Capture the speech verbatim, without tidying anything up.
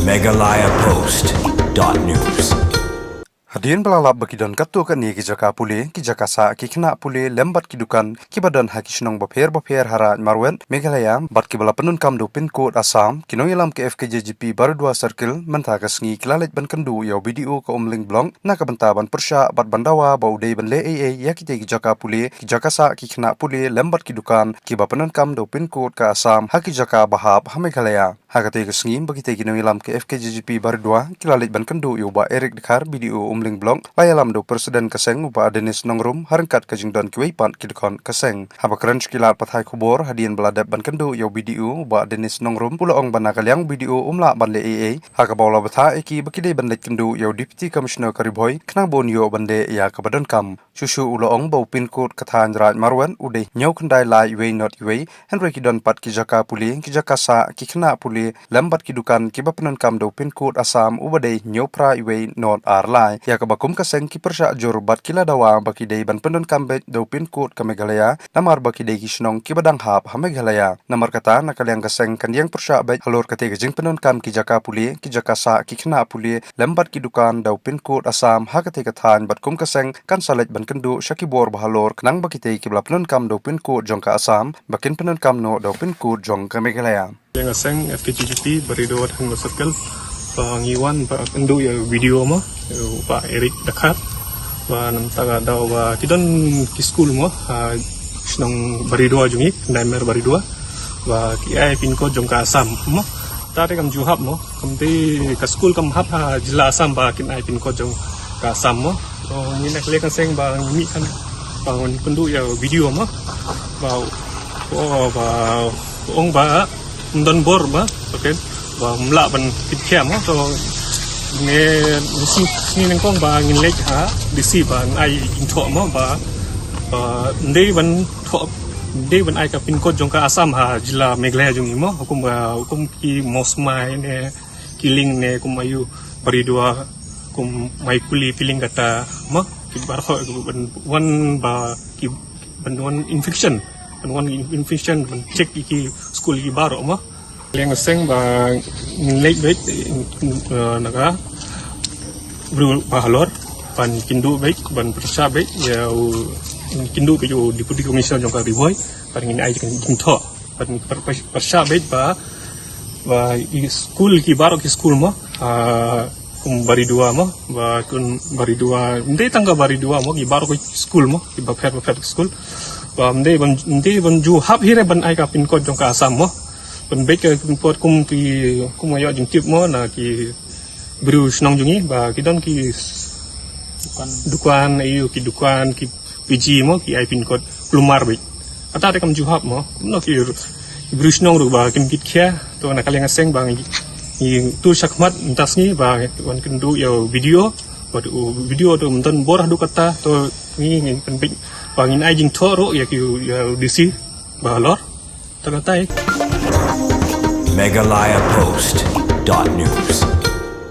Meghalaya Post dot news. Hadien ba la lap ba ki don katto katne ki jaka pule, ki jaka sah, ki khynnah pule, lem bad ki dukan, kiba don ha ki shnong bapher bapher ha Raid Marwet, Meghalaya, bad kiba la pyndonkam da u pin code Assam, ki nongïalam ka F K J G P Baridua Circle, mynta ka sngi ki la leit ban kynduh ïa u B D O ka Umling Block, na ka bynta ban pyrshah bad ban dawa ba u dei ban leh ei ei ïa kitei ki jaka pule, ki jaka sah, ki khynnah pule, lem bad ki dukan, kiba pyndonkam da u pin code ka Assam, ha ki jaka ba hap ha Meghalaya. Ha katei ka sngi ba kitei ki nongïalam ka F K J G P Baridua, ki la leit ban kynduh ïa u Bah Eric Dkhar, B D O Umling Block, la ïalam da u President ka seng u Bah Dennis Nongrum, ha ryngkat ka jingdon kiwei pat ki dkhot ka seng. Haba kren sha ki lad pathai khubor, hadien ba la dep ban kynduh ïa u B D O, u Bah Dennis Nongrum, u la ong ba na ka liang u B D O um lah ban leh ei ei, ha kaba u la bthah ïa ki ba ki dei ban leit kynduh ïa u Deputy Commissioner ka Ri Bhoi, khnang ba un ïoh ban leh ïa kaba donkam. Shuh shuh u la ong ba u pin code ka thaiñ Raid Marwet u dei hynñiew khyndai lai wei not wei, hynrei ki don pat ki jaka pule, ki jaka sah, ki khynnah pule, lem bad ki dukan kiba pyndonkam da u pin code Assam uba dei hynñiew phra wei not ar lai. Ïa kaba kum ka seng ki pyrshah jur bad ki la dawa ba ki dei ban pyndonkam beit da u pin code ka Meghalaya, namar ba ki dei ki shnong kiba dang hap ha Meghalaya. Namar kata na ka liang ka seng kan ïeng pyrshah beit halor katei ka jingpyndonkam ki jaka pule, ki jaka sah, ki khynnah pule, lem bad ki dukan da u pin code Assam ha katei ka thaiñ bad kum ka seng kan sa leit ban kynduh sha ki bor ba halor khnang ba kitei kiba la pyndonkam da u pin code jong ka Assam ba kin pyndonkam noh da u pin code jong ka Meghalaya. Ïa nga seng F K J G P Baridua Thang Circle, ba ngi wan ba kynduh ïa u B D O mo, ïa u Bah Eric Dkhar, ba namar ka daw ba ki don ki skul mo ha shnong Baridua jong ngi, Naimer Baridua, ba ki ai pin code jong ka Assam mo. Ta te kam ju hap mo, kam te ka skul kam hap ha jylla Assam ba kin ai pin code jong ka Assam mo. To ngi na ka liang ka seng ba ngi mih kan ba ngi kynduh ïa u B D O mo, ba u, ba u ong ba ym don bor ba, okay, ba ym lah ban kit khia mo. To ngi, ngi sngewthuh nyngkong ba ngin leit ha D C ba ngin ai jingthoh mo, ba, ba ym dei ban thoh, ym dei ban ai ka pin code jong ka Assam ha jylla Meghalaya jong ngi mo. Hukum ba, hukum ki Mawsmai ne, Killing ne, kum aïu Baridua, kum Maipuli, Pilling kata mo, ki baroh ban wan ba ki ban wan infection, ban wan infection, ban check ïa ki skul ki baroh mo. Liang seng ba ngin leit beit, eh, na ka briew ba halor, ban kynduh beit, ban pyrshah beit ïa u, kynduh beit ïa u Deputy Commissioner jong ka Ri Bhoi, ban ngin ai jingthoh, ban pyr-, pyr-, pyrshah beit ba, ba i skul ki baroh ki skul mo, ah, kum Baridua mo, ba kum Baridua, ym dei tang ka Baridua mo, ki baroh ki skul mo, ki bapher bapher ki skul. Ba ym dei ban, ym dei ban ju hap hi re ban ai ka pin code jong ka Assam mo. Ban beit ka pin code kum ki, kum ïoh jingtip mo na ki briew shnong jong ngi, ba ki don ki dukan, aïu ki dukan, ki P G mo, ki ai pin code kulmar beit. Kata te kam ju hap mo, kumno ki, ki briew shnong ruh ba kin kit khia. To na ka liang seng ba ngi, ngi tu shakhmat mynta sngi ba wan kynduh ïa u B D O, bad u B D O te ym don bor haduh katta, to ngi, ngi pynbeit ba ngin ai jingthoh ruh ïa ki, ïa u D C ba halor. Tang katai. Meghalaya Post dot news.